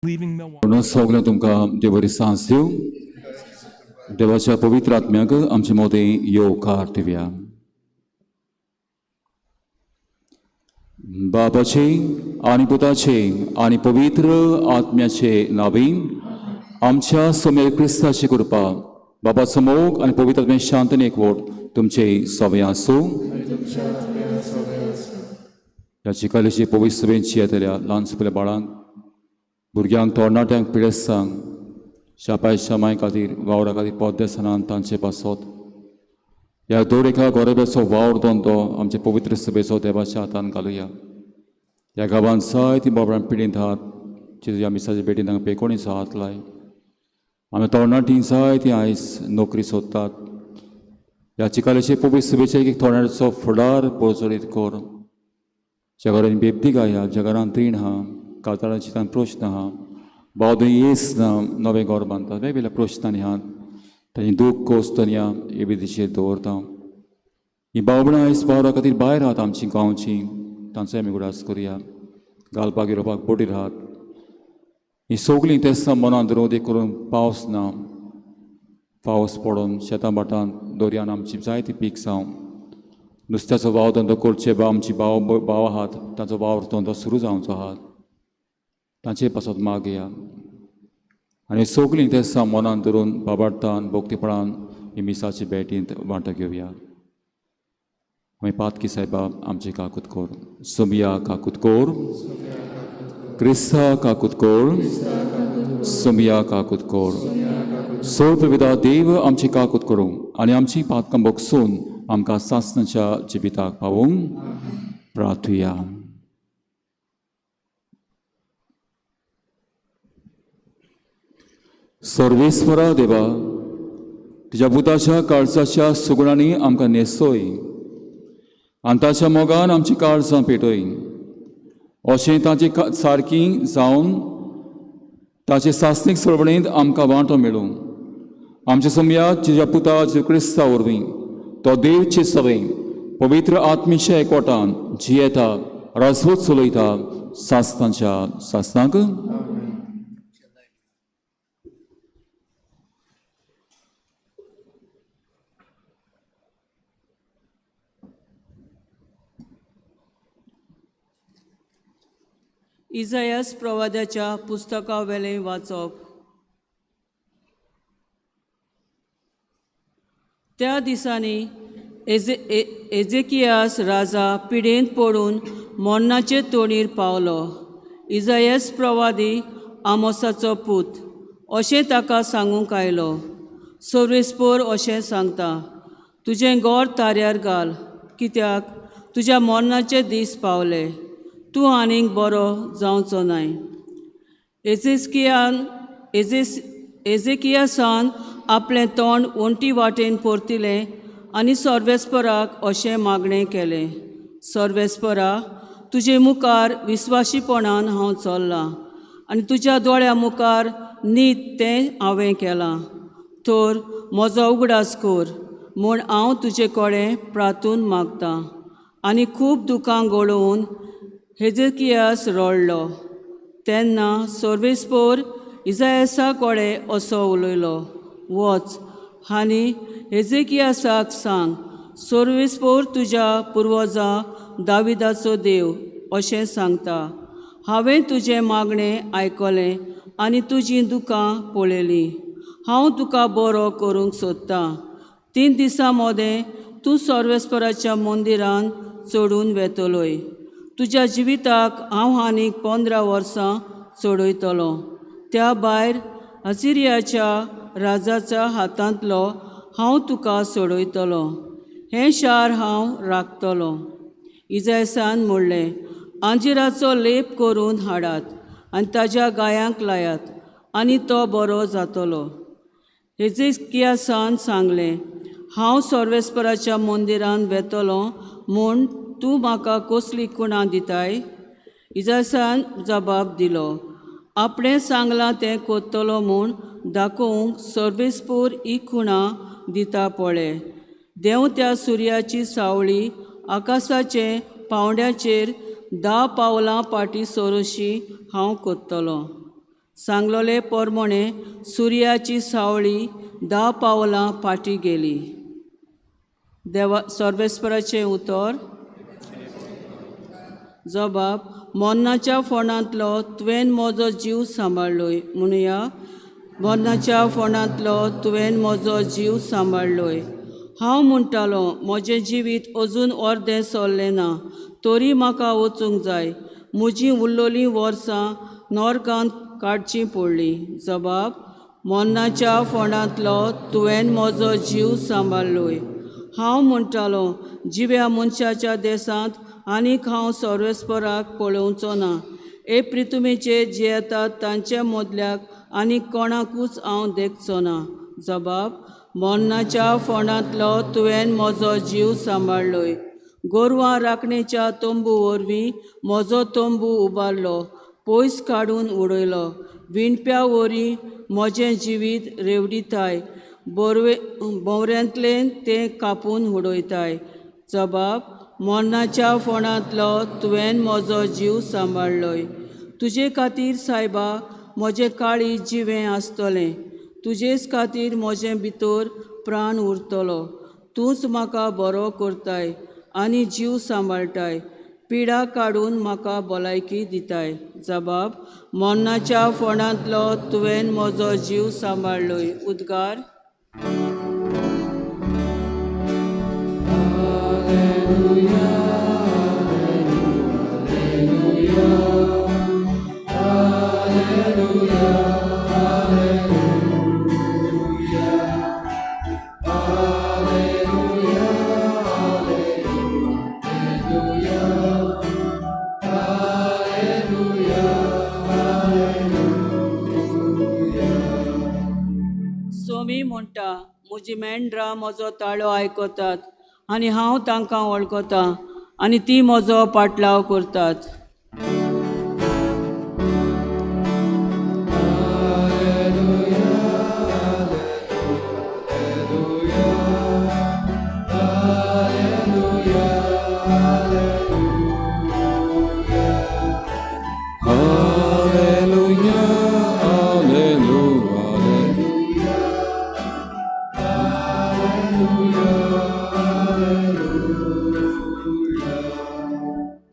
Leaving Milwaukee. म्हणून सगळें तुमकां देव बरी सांस दिवं. देवाच्या पवित्र आत्म्याक आमचे मदें येवकार दिवया. बापाचे आनी पुताचे आनी पवित्र आत्म्याचे नांवी आमच्या सोमेर क्रिस्ताची कृपा, बाबाचो मोग आनी पवित्र आत्म्याची शांत आनी एकवट तुमचे सवय आसूं. ह्या चिकालीचे पवित्र सभेंत येतल्या ल्हान सुकल्या बाळांक, भुरग्यांक, तरणाट्यांक, पिडेस्तांक, शापाय शामाय खातीर वावरा खातीर पद्दसनान तांचे पासत ह्या दर एका गोरब्याचो वावर धंदो आमचे पवित्र सभेचो देवाच्या हातान घालुया. ह्या गांवांत जायतीं बाबरां पिडींत आहात, जेजू ह्या मिसाच्या भेटीन तांकां पेकोणीचो हात लाय. आमी तरणाटीं जायतीं आयज नोकरी सोदतात. ह्या चिकालेचे पवित्र सभेचे एक तरणाट्याचो फुडार प्रज्वलीत कर. ज्या घरांत बेबदी गाया, ज्या घरांत रीण आहा, कातारांची तांकां प्रश्न आहा, भाव येस ना, नवें घर बांदतात, वेगवेगळ्या प्रश्नांनी आहात, तांची दूख कोस तनया हे विधीचेर दवरता. ही बावणां आयज वावरा खातीर भायर आहात आमची गांवची, तांचो आमी उगडास करुया. घालपाक गिरोवपाक बोटीर आहात. ही सगळीं तेस्तां मनांत धरून देख करून पावस ना, पावस पडोन शेतां भाटांत दर्यान आमची जायती पीक जावं, नुस्त्याचो वावर धंदो करचे बा आमची भाव भाव आहात तांचो वावर धंदो सुरू जावचो आहात, तांचे पासत मागया. आनी सगळीं तेस्तां मनांत धरून बाबार्थान भक्तीपणान ही मिसाची भेटींत वांटो घेवया. आमी पातकी सायबा आमचे काकूत कोर, सोमिया काकूत कोर, क्रिस्ता काकूत कोर, सोमिया काकूत कोर. सर्वविधा देव आमची काकूत करूं आनी आमची पातकां बगसून आमकां सासणाच्या जिविताक पावूंक प्रार्थुया. सर्वेस्वरा देवा, तुज्या पुताच्या काळजाच्या सुगुणांनी आमकां न्हेसय आनी ताच्या मोगान आमची काळजां पेटय, अशें ताची सारकी जावन ताचे सासणीक सोडवणींत आमकां वांटो मेळूं. आमच्या समया तुज्या पुता जेजू क्रिस्ता वरवीं तो देवचे सवय पवित्र आत्मीच्या एकवटान जियेता, राजवत चलयता सासणाच्या सासणाक. इजायस प्रवाद्याच्या पुस्तकावेलें वाचप. त्या दिसांनी एजेकियास राजा पिडेंत पडून मरणाचे तोणीर पावलो. इजायस प्रवादी आमोसाचो पूत अशें ताका सांगूंक आयलो. सर्वेस्पोर अशें सांगता, तुजें गोर ताऱ्यार घाल, कित्याक तुज्या मरणाचे दीस पावले, तूं आनीक बरो जावचो नाय. एजेकियासान आपलें तोंड वण्टी वाटेन परतिलें आनी सर्वेस्पराक अशें मागणें केलें, सर्वेस्परा, तुजे मुखार विस्वाशीपणान हांव चल्लां आनी तुज्या दोळ्या मुखार नीत तें हांवें केलां, तर म्हजो उगडास कर म्हूण हांव तुजे कडेन प्रार्थून मागतां. आनी खूब दुकां गळोवन हेजेकियास रडलो. तेन्ना सर्वेस्पोर इजायसा कडेन असो उलयलो, वच आनी हेजेकियासाक सांग, सर्वेस्पोर तुज्या पुर्वजा दाविदाचो देव अशें सांगता, हांवें तुजें मागणें आयकलें आनी तुजीं दुकां पळयलीं. हांव तुका बरो करूंक सोदतां. 3 दिसां मदें तूं सर्वेस्पराच्या मंदिरान चडून वेतलोय. तुज्या जिविताक हांव आनीक 15 वर्सां चडयतलो. त्या भायर असिरियाच्या राजाच्या हातांतलो हांव तुका सोडयतलो. हें शार हांव राखतलो. इजायसान म्हणलें, आंजिराचो लेप करून हाडात आनी ताज्या गायांक लायात आनी तो बरो जातलो. हेजेकियासान सांगलें, हांव सर्वेस्पराच्या मंदिरान वेतलो म्हूण तूं म्हाका कसली खुणां दिताय? इजासान जबाब दिलो, आपणें सांगलां तें कोत्तलो म्हूण दाखोवंक सर्वेस्पोर ही खुणां दिता पळय. देंव त्या सुर्याची सावळी आकाशाचे पावंड्याचेर 10 पावलां फाटीं सरोशी हांव कोत्तलो. सांगलोले पोरमोणे सुर्याची सावळी 10 पावलां फाटीं गेली. देवा सर्वेस्पराचें उतर. जबाब मरणाच्या फोंडांतलो तुवें म्हजो जीव सांबाळ्ळोय. म्हणुया, मरणाच्या फोंडांतलो तुवें म्हजो जीव सांबाळ्ळोय. हांव म्हणटालो म्हजें जिवीत अजून अर्दें सरलें ना, तरी म्हाका वचूंक जाय. म्हजीं उरलोलीं वर्सां नरकांत काडचीं पडलीं. जबाब मरणाच्या फोंडांतलो तुवें म्हजो जीव सांबाळ्ळोय. हांव म्हणटालो जिव्या मनशाच्या देशांत आनीक हांव सर्वेस्पराक पळोवचो ना. हे प्रितुमेचेर जियेतात तांचे मदल्याक आनीक कोणाकूच हांव देखचो ना. जबाब मरणाच्या फोंडांतलो तुवें म्हजो जीव सांबाळ्ळोय. गोरवां राखणेच्या तंबू वरवीं म्हजो तंबू उबारलो, पयस काडून उडयलो. विणप्या वरी म्हजें जिवीत रेवडिताय, भोंवऱ्यांतलें तें कापून उडयताय. जबाब मरणाच्या फोंडांतलो तुवें म्हजो जीव सांबाळ्ळोय. तुजे खातीर सायबा म्हजें काळीज जिवें आसतलें, तुजेच खातीर म्हजें भितर प्राण उरतलो. तूंच म्हाका बरो करताय आनी जीव सांबाळटाय, पिडा काडून म्हाका भलायकी दिताय. जबाब मरणाच्या फोंडांतलो तुवें म्हजो जीव सांबाळ्ळोय. उद्गार. सोमी म्हणटा, म्हजी मेंढरां म्हजो ताळो आयकतात आनी हांव तांकां वळखतां आनी ती म्हजो पाटलाव करतात.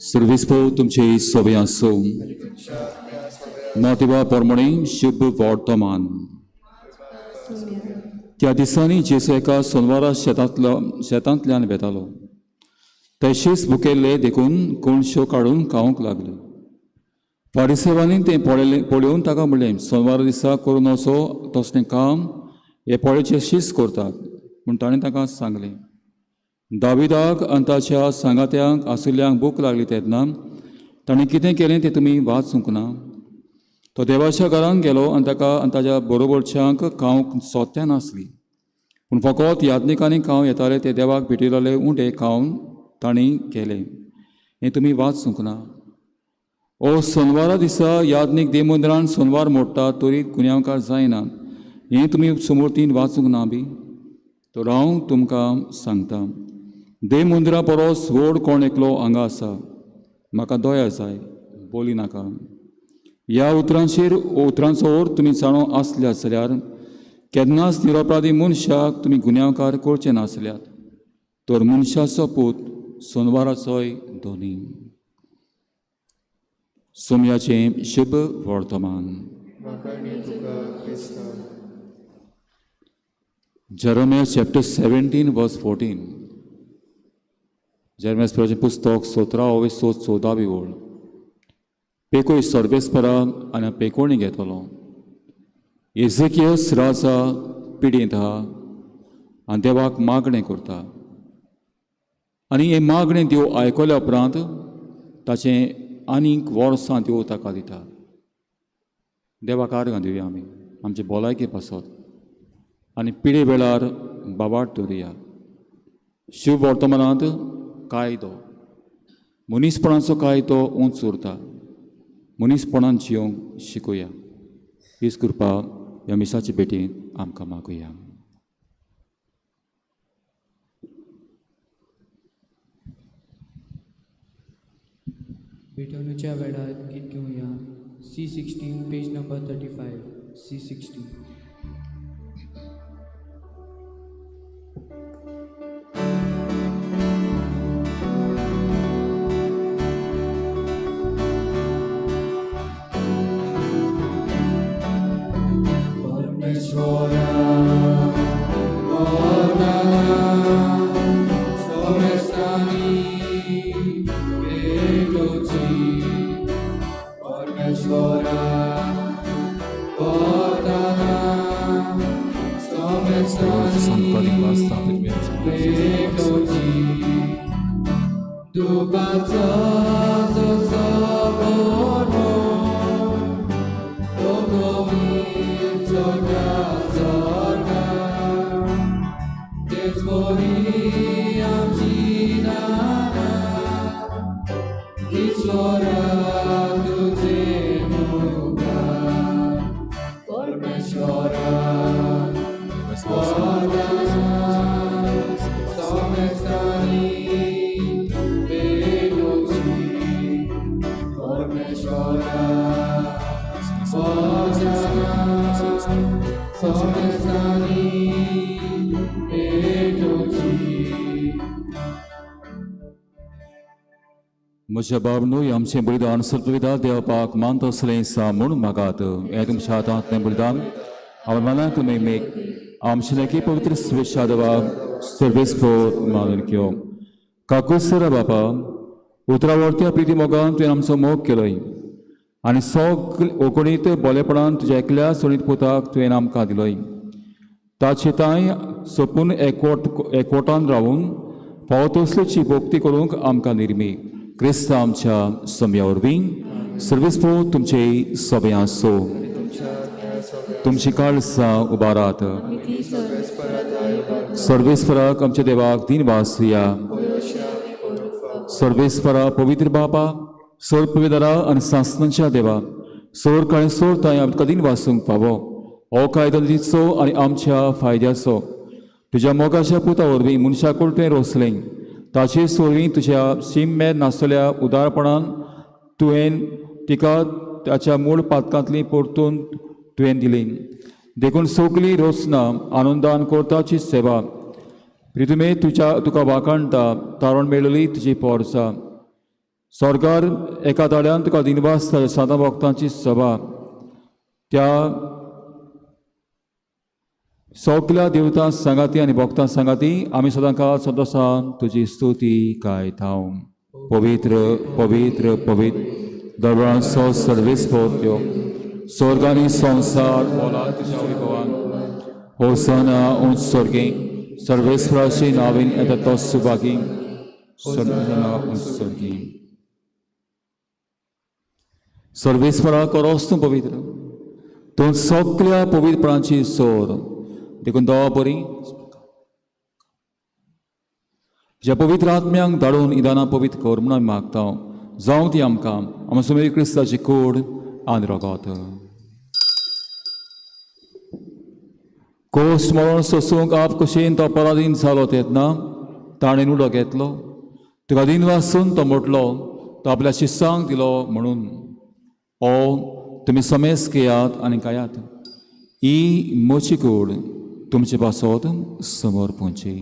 सर्वेस्पोर तुमचे सोबे आसूं. मोतिवा पोरमणे शुभ वर्तमान. त्या दिसांनी जेजू एका सोनवारा शेतांतल्यान वेतालो. तशेंच भुकेल्ले देखून कोणश्यो काडून खावंक लागले. फारिसेवांनी तें पळोवन ताका म्हणलें, सोनवारा दिसा करून असो तसलें काम हे पळेचे शीस करतात. म्हूण ताणें ताका सांगलें, दाविदाक आनी ताच्या सांगात्यांक आशिल्ल्यांक भूक लागली तेन्ना ताणें कितें केलें तें तुमी वाचूंक ना. तो देवाच्या घरांत गेलो आनी ताका आनी ताच्या बरोबरच्यांक खावंक सोत्यां नासली, पूण फकत याज्ञिकांनी खावं येताले ते देवाक भेटिल्ले उंडे खावन तांणी केलें. हें तुमी वाचूंक ना. ओ सोनवारा दिसा याज्ञीक देवमंदिरान सोनवार मोडटा तरी गुन्यांवकार जायना, हें तुमी समोरतीन वाचूंक ना बी? तर हांव तुमकां सांगता, देवमंदिरा परस व्हड कोण एकलो हांगा आसा. म्हाका दया जाय, बोली नाका. ह्या उतरांचेर उतरांचो अर्थ तुमी जाणो आसल्यात जाल्यार केन्नाच निरपराधी मनशाक तुमी गुन्यांवकार करचे नासल्यात. तर मनशाचो पूत सोनवाराचोय दोनी. सोम्याचें शुभ वर्तमान. Jeremiah chapter 17 verse 14. जेरमियाचें पुस्तक 17 14 ओळ. पेकोय सर्वेस्परा आनी पेकोणी घेतलो. एझेकियस राजा पिडेंत आहा आनी देवाक मागणें करता आनी हें मागणें देव आयकल्या उपरांत ताचें आनीक वर्सां देव ताका दिता. देवाक आर्गां दिवया आमी आमचे भलायके पासत आनी पिडे वेळार बाबाट दवरुया. शिव वर्तमानांत कायदो, मनीसपणाचो कायदो उंच उरता. मनीसपणान जियोंक शिकोया. हीच कृपा ह्या मिसाचे भेटींत आमकां मागुया. भेटवणीच्या वेळार गीत घेवया. C16, page number 35. C16. म्हज्या बाब न्हय आमचें बलिदान सर्वविधा देवपाक मानता असलें सा म्हूण मागात. हें तुमच्या हातांतलें बलिदान हांवें मनाक मेक आमचे लेखी पवित्र स्वेच्छा देवाक सर्वेस्पोर मानून घेवं. काकुसरा बापा, उतरावरत्या प्रिती मोगान तुवें आमचो मोग केलोय आनी सगळे ओकणीत बोलेपणान तुज्या एकल्या सोनीत पुताक तुवें आमकां दिलोय. ताचे तांय सोपून एकवटान रावून फावो तसल्याची भक्ती करूंक आमकां निर्मी क्रिस्त आमच्या सम्या वरवीं. सर्वेस्पो तुमचे सगळे आसो. तुमची काळसां उबारात. सर्वेस्पराक आमच्या देवाक दिन वासुया. सर्वेस्परा पवित्र बापा, सोर पविदरा आनी सासनाच्या देवा, सोर कांय सोर तांय आमकां दिन वासूंक फावो हो कायदो दिचो आनी आमच्या फायद्याचो. तुज्या मोगाच्या पुता वरवीं मनशा तुवें रोसलें, ताचे सोरवीं तुज्या शीम मेर नासलेल्या उदारपणान तुवें तिका ताच्या मूळ पातकांतली परतून तुवें दिली. देखून सगली रोसना आनंदान करताची सेवा प्रितुमे तुज्या तुका वाखाणटा तारण मेळली तुजी पोरसा. स्वर्गार एका ताड्यान तुका दिनवास सादां भक्तांची सभा त्या सगल्या देवतां सांगाती आनी भक्तां सांगाती आमी सदां काळ सदोसान तुजी स्तुती गायता. पवित्र पवित्र पवित्र दरबारांचो सर्वेस्पोर स्वर्ग आनी संवसार बोला तुज्या वैभवान. होसना उंच स्वर्गे, सर्वेस्पराचे नावेन येता तो सुभागी. सर्वजना उंच स्वर्गे. सर्वेस्परा करोस तूं पवित्र, तूं सगल्या पवित्रपणाची सोर. देखून देवा बरी ज्या पवित्र आत्म्यांक धाडून इदानां पवित्र कर म्हणून आमी मागता. जावं ती आमकां आमचो मेरी क्रिस्ताची कोड आनी रोगत. कोस मरण सोसूंक आप कशेन तो पराधीन जालो तेन्ना ताणें उडो घेतलो, तुका दिन वासून तो म्हटलो, तो आपल्या शिस्सांक दिलो म्हणून, ओ तुमी समेस घेयात आनी खायात, ही म्हजी कूड तुमचे पासत समोर पोवची.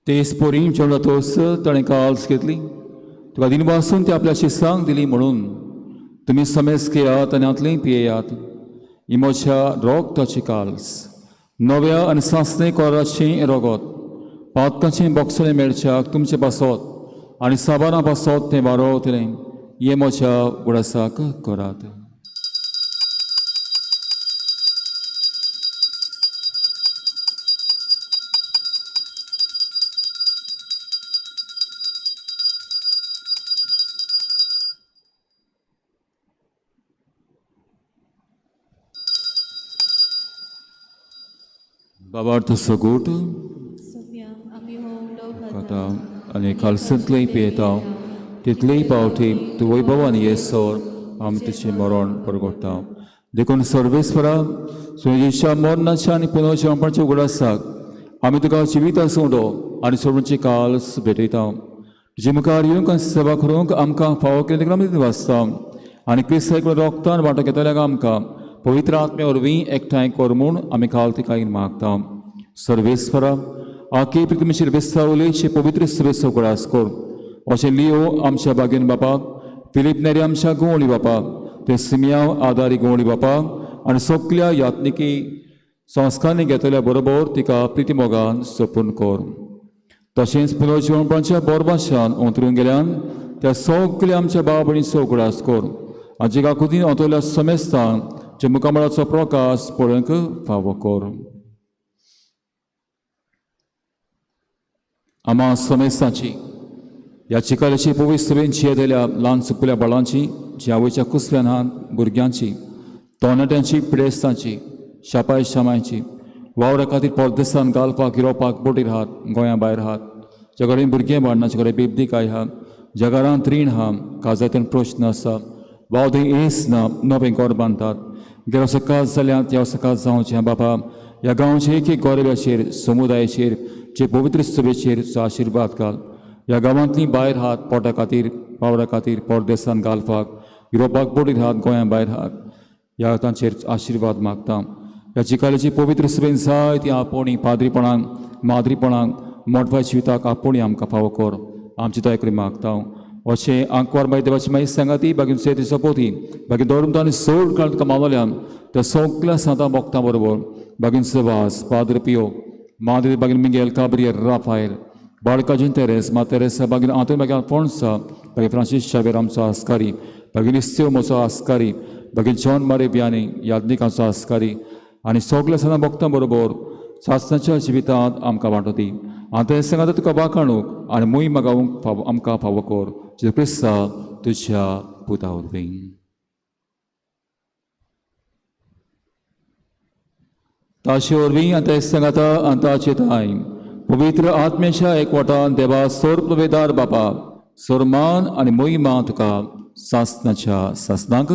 तेच पोरीं जेवणा तोस ताणें काल्स घेतली, तुका दिनवासून ती आपल्या शिस्सांक दिली म्हणून, तुमी समेस घेयात आनी हातलीं पियेयात, ही म्हज्या रोगताची काल्स, नव्या आनी सासणे कोराचें रोगत, पातकाचें बोगसणें मेळच्याक तुमचे पासत आनी साबारां पासत तें वारोवतलें. हें म्हज्या उडासाक करात. बाबार्थ सगोट सोम्या आमी हो उडो कथा खाता. आनी कालसेंतलेय पियेता तितलेय पावटी तूं वैभवान येसर आमी तुजें मरण परगोडटा. देखून सर्वेस्परा सुजेच्या मरणाच्या आनी पुनर्जिवपाच्या उगडासाक आमी तुका जिवीत आसूं आनी सोडूची काल्स भेटयता. तुजे मुखार येवंक आनी सेवा करूंक आमकां फावो केल्ले देखून आमी वाचता आनी क्रिस्ताक रोगतान वांटो घेतल्याक आमकां पवित्र आत्म्या वरवीं एकठांय कर म्हूण आमी काल तिका मागता. सर्वेस्परा आके प्रितमेचेर बेस्तावलेचे पवित्र सभेचो उगडास कर. अशें लियो आमच्या बागेन बापाक, फिलीप नेरी आमच्या गोवळी बापाक, ते सिमियांव आदारी गोवळी बापाक आनी सगल्या यात्निकी संस्कारांनी घेतल्या बरोबर तिका प्रितीमोगान सोपून कर. तशेंच पुनर्जिवणपणाच्या बोरभाशान अंतरून गेल्यान त्या सगल्या आमच्या बाब भयणीचो उगडास कर आनी काकुतीन अंतरल्या समेस्तान जे मुखामळाचो प्रकाश पळोवंक फावो कर. आमा समेस्तांची ह्या चिकाल्याची पवित्र सभेन येतल्या ल्हान सुपुल्या बाळांची, जी आवयच्या कुसव्यान ल्हान भुरग्यांची, तरणाट्यांची, पिडेस्तांची, शापाय शामायची, वावरा खातीर परदेसान गालपाक युरोपाक बोटीर आहात, गोंया भायर आहात, ज्या कडेन भुरगें बाळना, ज्या कडेन बेबदीकाय आहा, ज्या घरांत रीण आहा, काजांतल्यान प्रश्न आसा, वाव थंय एस ना, नवें घर बांदतात, गेल्या सकाळ जाल्यात ह्या सकाळ जावचें बाबा ह्या गांवचे एक एक गोरव्याचेर, समुदायाचेर, जे पवित्र सभेचेर आशिर्वाद घाल. ह्या गांवांतलीं भायर आहात पोटा खातीर, वावरा खातीर परदेसान गालपाक युरोपाक बोटीर आहात, गोंया भायर आहात, ह्या तांचेर आशिर्वाद मागता. ह्या चिकाल्याची पवित्र सभेन जाय ती आपोवणी पाद्रीपणांक, माद्रीपणांक, मोटव्या जिविताक आपोवणी आमकां फावो कर, आमची दया करून मागता. अशें आंकवार मागीर देवाची मागीर सांगाती बागीन सेती सपोती बाकी दवरून आनी सोड काळ तुका मावल्या त्या सगल्या सांतां भोगता बरोबर बागीन सवास पाद्र पियो माद्री बागीन मिगेल काब्रियर राफायल बाळकाजीन तेरेस मा तेरेसा बागीन आंतोन बागीन अल्फोन्सा बागीन फ्रांसीस शावेर आमचो आस्कारी बागीन इस्तेव म्हजो आस्कारी बागीन जॉन मारे बियानी यादनिकांचो आस्कारी आनी सगल्या सांतां भोगता बरोबर सासणाच्या जिवितांत आमकां वांटो दी. आनी सांगाता तुका वाखाणूक आनी मोही मागावंक फावो आमकां फावो कर जेजू क्रिस्ता तुज्या पुता वरवीं. ताचे वरवीं आनी ते सांगाता आनी ताचे थांय पवित्र आत्म्याच्या एकवटान देवा सोर बापा सोरमान आनी मोहिमा तुका सासणाच्या सासणाक.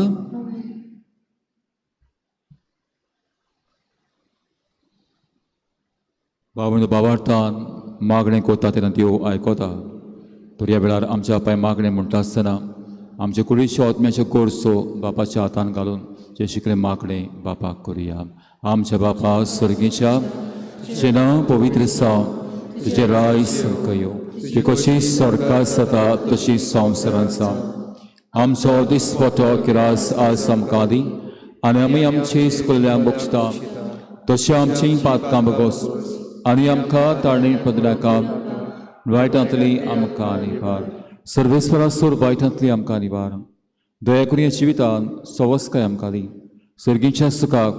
बाबा बाबार्थान मागणें कोता तेन्ना त्यो आयकता. तर ह्या वेळार आमच्या पांय मागणें म्हणटा आसतना आमचे कुडीच्या आत्म्याच्यो गोरसो बापाच्या हातान घालून जे शिकलें मागणें बापाक करुया. आमच्या बापा सर्गीच्या तुजें नांव पवित्र जावं, तुजें राय सरकयो, तुजी कशी सरकार जाता तशी संवसारांत जावं. आमचो दिसपटो किरास आज आमकां दी आनी आमी आमची स्कुल्यांक बक्षता तशें आमची पातकां बगोस आनी आमकां ताळणी पदनाका वायटांतली आमकां निवार. सर्वेस्परा सोर वायटांतली आमकां निवार. दया करून जिवितान सवस्काय आमकां दी सर्गीच्या सुखाक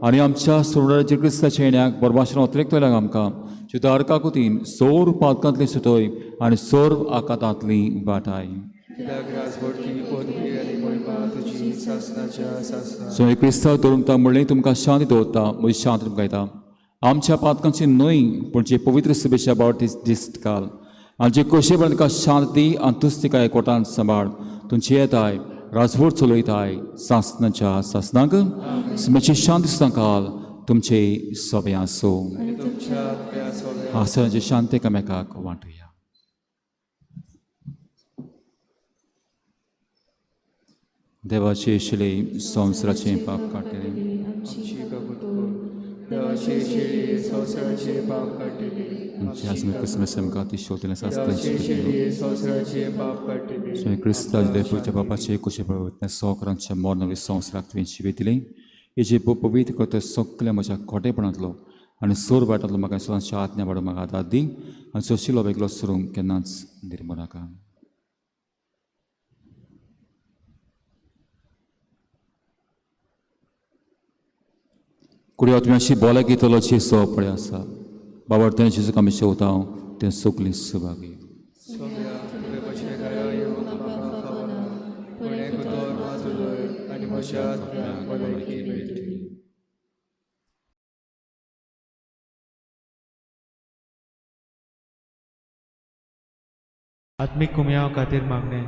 आनी आमच्या सोडणाच्या क्रिस्ताच्या येण्याक बरबाशेन अतिरिक्तल्याक आमकां सुदारका कुतीन सोर पातकांतली सुटय आनी सोर आकातांतली वाटाय. सोय क्रिस्ताव दवरूंक म्हणलें तुमकां शांती दवरता, म्हजी शांत तुमकां येता. आमच्या पातकांची न्हय पूण जे पवित्र सभेच्या बावटी दिस्त घाल आनी जे कशे पण तुका शांती आनी तूच तिका एकवटान सांबाळ. तुमची येताय राजवट चलयताय सासनाच्या सासनाक. सुमेची शांती काल तुमचे सगळे आसूं. आसनाचे शांती एकामेकाक वांटुया. देवाचे शिले संवसाराचें पाप काडटले. देवाचे शेळये संवसाराचे पाप काडटले. आमच्या क्रिस्मस आमकां ती शोधलें देवाचे शेळये संवसाराचे पाप काडटले. स्वामी क्रिस्ताज देवच्या बापाचे कुशे प्रवृत्त सोकरांच्या मरण संवसाराक तुवें जिवितली हेजे पवित्र करता सगळ्या म्हज्या खोटेपणांतलो आनी सोर वाटांतलो म्हाका सदांच्या आज्ञा वाडून म्हाका आदार दी आनी सोशिलो वेगळो सरूंक केन्नाच निर्मू नाका. कुडी तुमी अशी बोला घेतलो जेसो पळय आसा बाबा तें जेजूक आमी शेवता तें सगळीं सभागी. सोम्या तुवें म्हजें घरा येवंक म्हाका फावना, पूण एक उतर मात उलय आनी म्हज्या आत्म्याक भलायकी मेळटली. आत्मीक कुमयाव खातीर मागणें.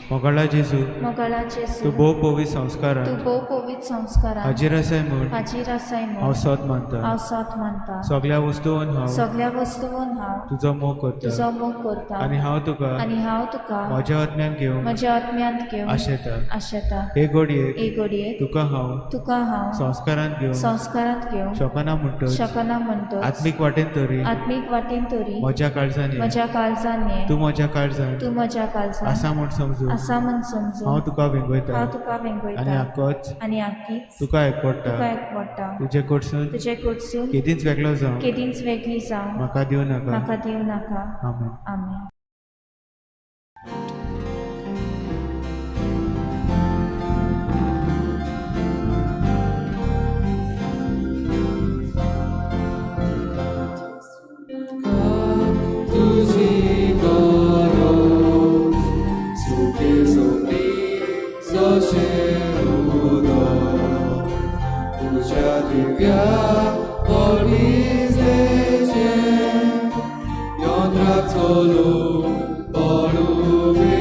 मोगाळा जेजू, मोगाळा जेजू, तूं भोव पवित्र संस्कारान तूं भोव पवित्र संस्कारान हाजीर आसाय म्हूण हाजीर आसाय हांव म्हूण सोद मानता. हांव सोद मानता. सगल्या वस्तून हांव सगल्या वस्तून हांव तुजो मोग करता तुजो मोग करता आनी हांव तुका आनी हांव तुका म्हज्या आत्म्यान घेवंक म्हज्या आत्म्यांत घेवन आशेता. आशेता. हे घडयेक हे घडयेक तुका हांव तुका हांव संस्कारान घेवंक संस्कारांत घेवंक शकना म्हणटच शकना म्हणटच आत्मीक वाटेन तरी आत्मीक वाटेन तरी म्हज्या काळजान ये. म्हज्या काळजान ये. तूं म्हज्या काळजान तूं म्हज्या काळजान आसा म्हूण समजून आसा म्हूण समजून हांव तुका वेंगयता हांव तुका आनी वेंगयता आकोच आनी आकीच तुका एकवडटा. तुका एकवडटा. तुजे कडसून तुजे कडसून केदींच वेगळो जावं केदींच वेगळी जावं म्हाका दिवं नाका. म्हाका दिवं नाका. आमेन. आमेन. तुझी गरज सुके सोंपली जशें उदक तुज्या दिव्या बळिजलेचें यंत्राक चलूंक पडुपेचें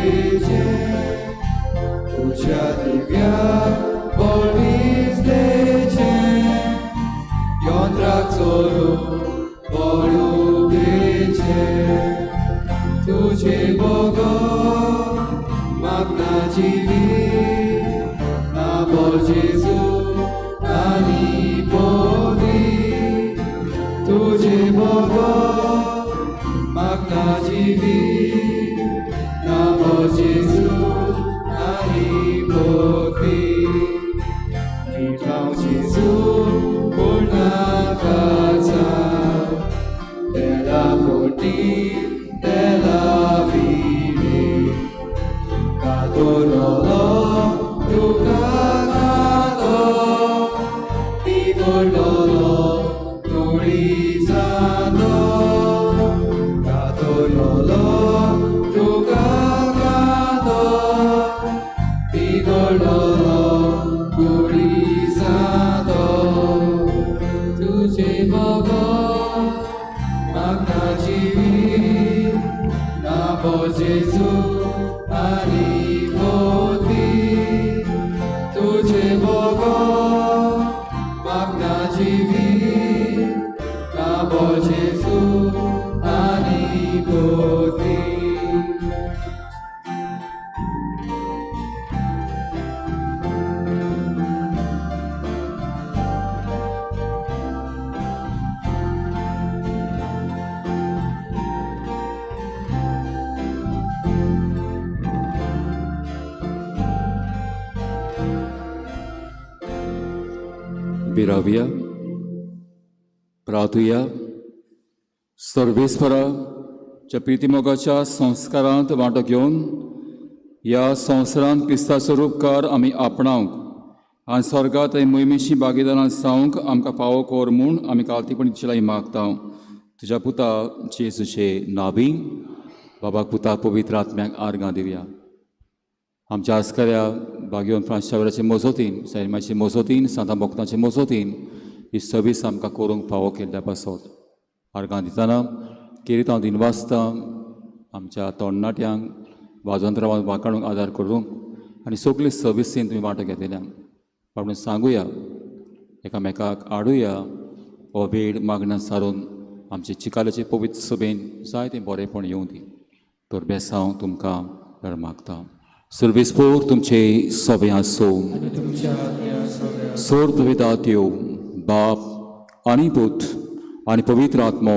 तुज्या दिव्या बळिजलेचें यंत्राक चलूंक पडुपेचें तुझे बगर मागना जिवीत ना बोल जेजू आनी पवी तुझे बगर मागना जिवीत ना बोल जेजू आनी पवी निठाव जेजू पूण नाका della porti della vide cadorolo rucacado pigololo turizando cadorolo rucacado pigololo turizando तुझे बाबा मागना जिवीत ना जेजू आनी बोधी तुझे बगर मागना जिवीत ना जेजू आनी बोधी. बिरावया प्रार्थुया. सर्वेस्पराच्या प्रितीमोगाच्या संस्कारांत वांटो घेवन ह्या संवसारांत क्रिस्ताचो रुपकार आमी आपणावंक आनी स्वर्गांत आनी मोहिमेशी भागीदारां जावंक आमकां फावो कर म्हूण आमी कालतीपणी तुजे लागीं मागता तुज्या पुता जेजूचे नावी. बाबाक पुता पवित्र आत्म्याक आर्गां दिवया. आमच्या आस्कऱ्या बागेवन फ्रांस शावराचे मोजोतीन, सैमाचे मोजोतीन, सांता भक्तांचे मोजोतीन ही सर्वीस आमकां करूंक फावो केल्ल्या पासत आर्गां दितना केरीत हांव दिनवासता आमच्या तरणाट्यांक वाजंत्रां वांकाडूंक आदार करूंक आनी सगळे सर्विसीन तुमी वांटो घेतल्यांक बाबडून सांगुया, एकामेकाक आडुया. हो वेळ मागण्या सारून आमचे चिकालाचे पवित्र सभेन जायतें बरेंपण येवं दी. तर बेसांव तुमकां तर मागता. सर्वीस पोर तुमचे सोबें आसूं. आनी तुमच्या आत्म्या सगळ्या. सोर तुवें बाप आनी पूत आनी पवित्र आत्मो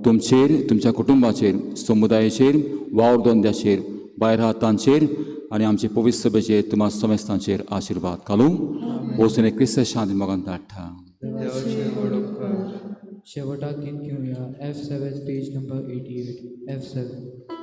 तुमचेर, तुमच्या कुटुंबाचेर, समुदायाचेर, वावर धंद्याचेर, भायर आहा तांचेर आनी आमचे पवित्र सभेचेर, तुमा समेस्तांचेर आशिर्वाद घालूं. वचून क्रिस्त शांती मोगान धाडटा. देवाचे व्हड उपकार. शेवटाक गीत घेवया. F7, page number 88, F7.